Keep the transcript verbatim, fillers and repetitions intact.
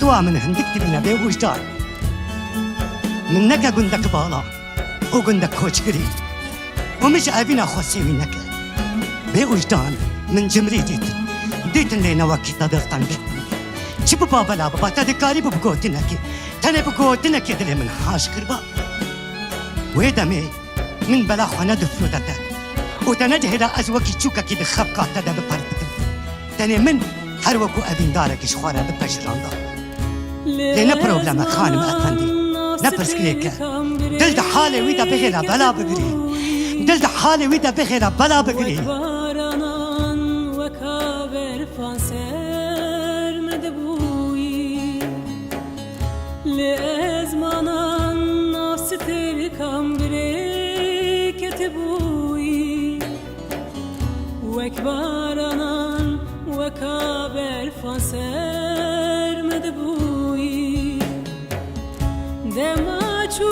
Wa min hindik dibîne bê wijdan. Min neke gundek bala û gundek koçgirî û min ji evîna xwe sêwî neke. Bê wijdan, min cimrî dîtin. Dîtin lê ne wekî te dil teng. Çi biba bela biba, te dikarî bi gotinekê. Tenê bi gotinekê dilê min haş kiriba. Wê demê min bela xwe nedifrote te û te nedihêla ez wekî çûkekî di xebka te de biperpitim. Tenê min her wekû evîndarekî ji xwe re bipejiranda. Lê ne probleme, xanim efendî, ne pirsgirêk e. Dil di halê wî de bihêla bela bigirî. Dil di halê wî de bihêla bela bigirî. Wek baranan, weka berfan ser min dibûyî. Lê ez manan nav stêrkan bi rê ketibûyî. Wek baranan, weka berfan ser min dibûyî. Dema çû